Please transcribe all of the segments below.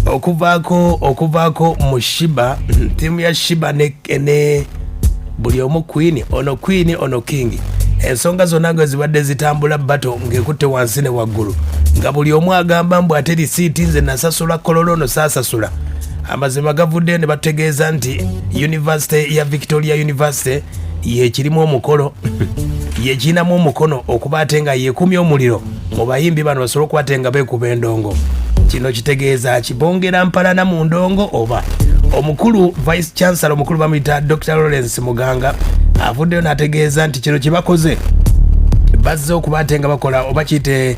Okuvaako mu Sheebah, ttiimu ya Sheebah ne buli omu queen, ono queen, ono king. Ensonga zonna nga zibadde zitambula, battle ng'ekutte wansi ne waggulu, nga buli omu agamba mbu ate risiiti nze nasasula kololo, ono saasasula. Amazima gavuddeyo ne bategeeza nti university ya Victoria University yekirimu omukolo, yekirinamu omukono okuba ate nga yekumya omuliro mu bayimbi bano basobole okuba ate nga beekuba endongo. Kino kitegeeza kibongera mpalana mu ndongo oba omukulu vice chancellor omukulu bamuyita Dr Lawrence Muganga avuddeyo n'ategeeza nti kino kye bakoze, bazze okuba ate nga bakola oba kiyite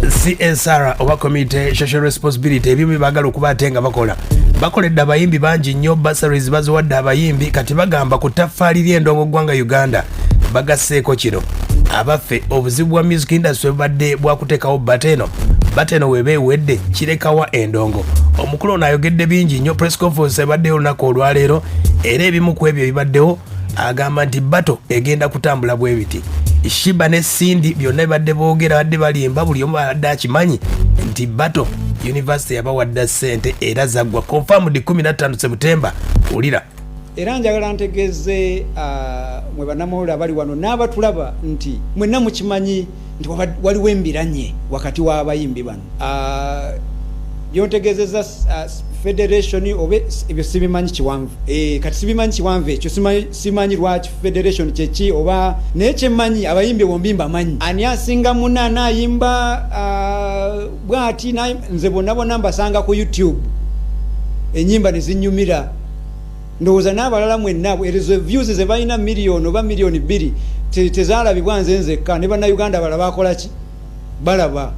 CSR oba community social responsibility. Ebimu byebagala okuba ate nga bakola, bakoledde abayimbi bangi nnyo, bursaries baziwadde abayimbi. Kati bagamba ku ttaffaali ly'endongo ggwanga Uganda bagasseeko kino. Abaffe, obuzibu bwa music industry bubadde bwakuteekawo battle eno. Battle eno weba ewedde, kirekawa endongo? Omukulu ono ayogedde bingi nnyo. Press conference ebaddeyo olunaku olwaleero, era ebimu ku ebyo ebibaddewo, agamba nti battle egenda kutambula bwe biti. Sheebah ne Cindy byonna bibadde boogera badde balimba. Buli omu badde akimanyi nti battle university yabawadda ssente era zaggwa, confirmed 15 September. Wulira. Era njagala ntegeeze mwe bannamawulire abali wano n'abatulaba nti mwenna mukimanyi nti waliwo embiranye wakati w'abayimbi bano. Byontegeezeza federation oba ebyo sibimanyi kiwanvu. Kati sibimanyi kiwanvu ekyo, simanyi lwaki federation kyeki oba, naye kyemmanyi abayimbi bombi mbamanyi ani asinga muna anayimba bwati. Nze bonna bonna mbasanga ku YouTube, enyimba nezinyumira. Ndowooza n'abalala mwenna ezo views ze balina miliyoni oba 2 miliyoni tezalabibwa nze nzekka, ne Bannayuganda abalala bakola ki? Balaba.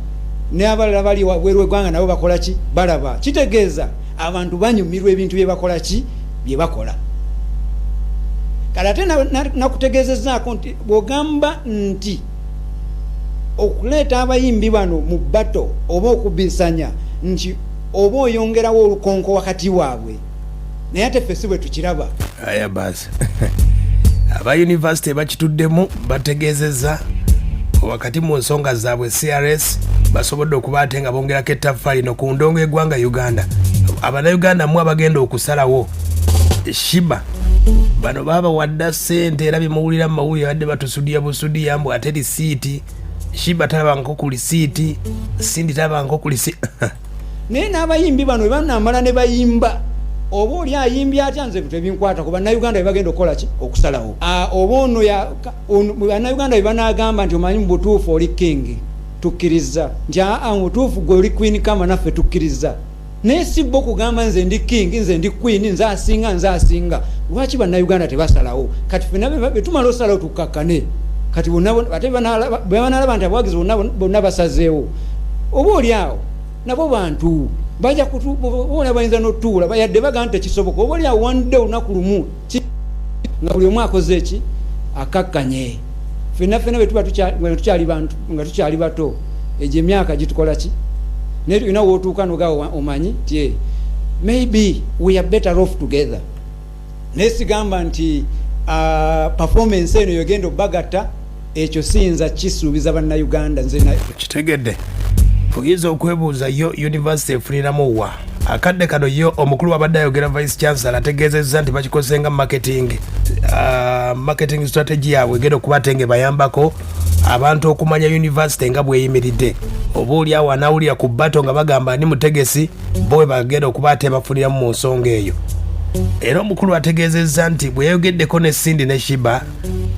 N'abalala bali wabweru w'eggwanga nabo bakola ki? Balaba. Kitegeeza abantu banyumirwa ebintu bye bakola ki? Bye bakola. Kale ate nakutegeezezaako nti bw'ogamba nti okuleeta abayimbi bano mu battle oba okubisanya nti oba oyongerawo olukonko wakati waabwe, naye ate ffe si bwe tukiraba. Aya basi, aba university bakituddemu, bategeezezza wakati mu nsonga zaabwe CSR basobodde okuba ate nga bongerako ettaffaali no ku ndongo y'eggwanga Uganda. Abannayuganda mu abagenda okusalawo, Sheebah bano babawadda ssente, era bimuwulira mu mawulire badde batusudiya busudiya mbu ate risiiti, Sheebah talabangako ku risiiti, Cindy talabangako ku risiiti. Naye n'abayimbi bano bwe banamala ne bayimba, oba oli ayimbye atya, nze tebinkwata ku. Bannayuganda bye bagenda okukola ki? Okusalawo. Oba ono bannayuganda bye banagamba nti omanyi mu butuufu oli king, tukkiriza nti aa, mu butuufu gwe oli queen, kama naffe tukkiriza. Naye si bo kugamba nze ndi king, nze ndi queen, nze asinga, nze asinga. Lwaki Bannayuganda tebasalawo? Kati fena betumala osalawo tukkakkane. Kati bonna ate bwe banalaba nti abawagizi bonna bonna basazeewo, oba oli awo nabo bantu bajja bona bayinza notuula yadde baga nti tekisoboka. Oba oli awo one day, olunaku lumu, nga buli omu akoze eki? Akakkanye. Fenna fenna bwe tuba nga tukyali bantu, nga tukyali bato, egyo emyaka gitukola ki? Naye tulina wootuuka nogawo omanyi ti maybe we are better off together. Naye sigamba nti performance eno yogenda obbagatta. Ekyo siyinza kisuubiza Bannayuganda nze. Kitegedde, oyinza okwebuuza yo university efuniramu wa akadde kano. Yo omukulu abadde ayogera, vice chancellor, ategeezezza nti bakikoze nga marketing strategy yaabwe egenda okuba ate nga ebayambako abantu okumanya university nga bweyimiridde. Oba oli awo anaawulira ku battle nga bagamba ani mutegesi, bo bwe bagenda okuba ate bafuniramu mu nsonga eyo. Era omukulu ategeezezza nti bwe yayogeddeko ne Cindy ne Sheebah,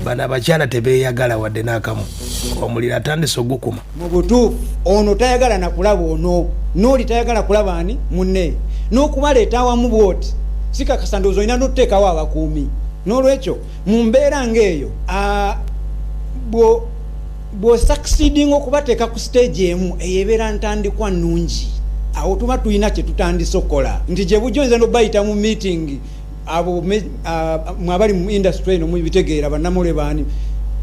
bano abakyala tebeeyagala wadde n'akamu. Omuliro atandise ogukuma. Mu butuufu ono tayagala nakulaba ono, n'oli tayagala kulaba ani munne. N'okubaleeta awamu bwoti sikakasa, ndowooza olina n'otuteekawo abakuumi. N'olwekyo mu mbeera ng'eyo, bw'osucceedinga okubateeka ku stage emu, eyo ebeera ntandikwa nnungi. Awo tuba tulina kye tutandise okukola nti gye bujja oyinza n'obayita mu meeting. Abo mwe abali mu industry eno mubitegeera, bannamawulire baani,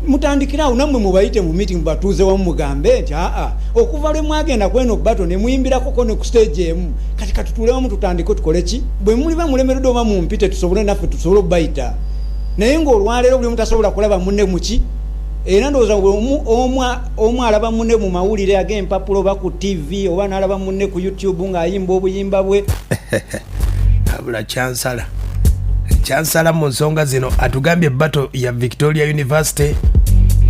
mutandikire awo nammwe mubayite mu meeting, mubatuuze wamu, mugambe nti aa, okuva lwe mwagenda kweno battle ne muyimbirako ne ku stage emu, kati katutuule wamu tutandike tukole ki? Bwe muliba mulemereddwa oba mumpite tusobole naffe tusobole okubayita. Naye ng'olwaleero buli omu tasobola kulaba munne muki. Era ndowooza omu alaba munne mu mawulire ag'empapula oba ku TV, oba n'alaba munne ku YouTube ng'ayimba obuyimba bwe. Abula kyansala kyansala mu nsonga zino, atugambye battle ya Victoria University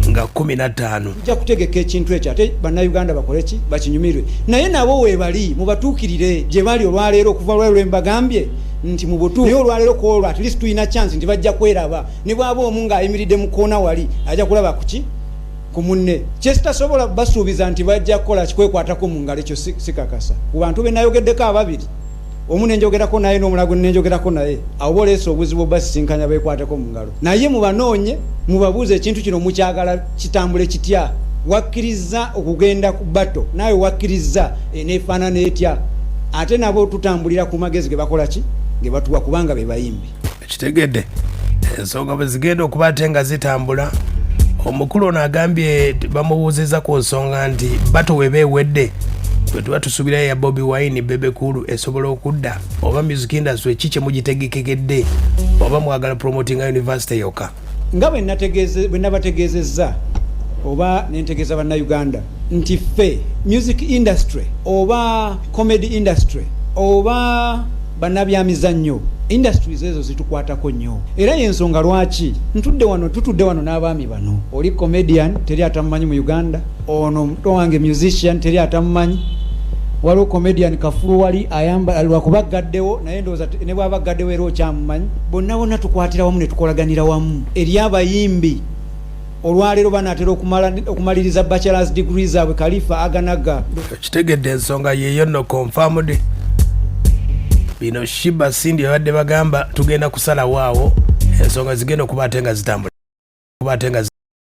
nga 15. Tujja kutegeka ekintu ekyo, ate Bannayuganda bakole ki? Bakinyumirwe. Naye nabo weebali, mubatuukirire gye bali olwaleero. Okuva lwali lwe mbagambye nti mu butuufu, naye olwaleero ku olwo at least tulina chance nti bajja kweraba. Ne bwaba omu ng'ayimiridde mu koona wali, ajja kulaba kuki ku munne. Kyesitasobola basuubiza nti bajja kukola kikwekwatako mu ngalo, ekyo sikakasa. Ku bantu be nayogeddeko ababiri, omu nenjogerako naye n'omulala gwe nenjogerako naye, awo boleesa obuzibu obasisinkanya bekwateko mu ngalo. Naye mubanoonye, mubabuuze ekintu kino mukyagala kitambule kitya? Wakkiriza okugenda ku battle naawe? Wakkiriza eneefaanana etya? Ate nabo tutambulira ku magezi ge bakola ki, ge batuwa, kubanga be bayimbi. Kitegedde ensonga bwe zigenda okuba ate nga zitambula. Omukulu ono agambye bamubuuziza ku nsonga nti battle weba ewedde, bwe tuba tusuubirayo ya Bobi Wine, Bebe Cool esobola okudda, oba music industry ki kyemugitegekekedde, oba mwagala promotinga university yokka? Nga bwe nabategeezezza oba nentegeeza Bannayuganda nti ffe music industry oba comedy industry oba bannabyamizannyo, industries ezo zitukwatako nnyo. Era yensonga lwaki ntudde wano, tutudde wano n'abaami bano. Oli comedian, teri atamumanyi mu Uganda. Ono muto wange musician, teri atamumanyi. Waliwo comedian Kafulu wali ayamba, lwakuba gaddewo, naye ndowooza ne bwaba gaddewo era okyamumanyi. Bonna bonna tukwatira wamu ne tukolaganira wamu. Eri abayimbi olwaleero banaatera okumaliriza bachelors degree zaabwe, Khalifa Aganaga. Okitegedde ensonga yeeyo nno, confirmed. Bino Sheebah, Cindy babadde bagamba tugenda kusalawo awo ensonga zigenda okuba ate nga zitambula, kuba ate nga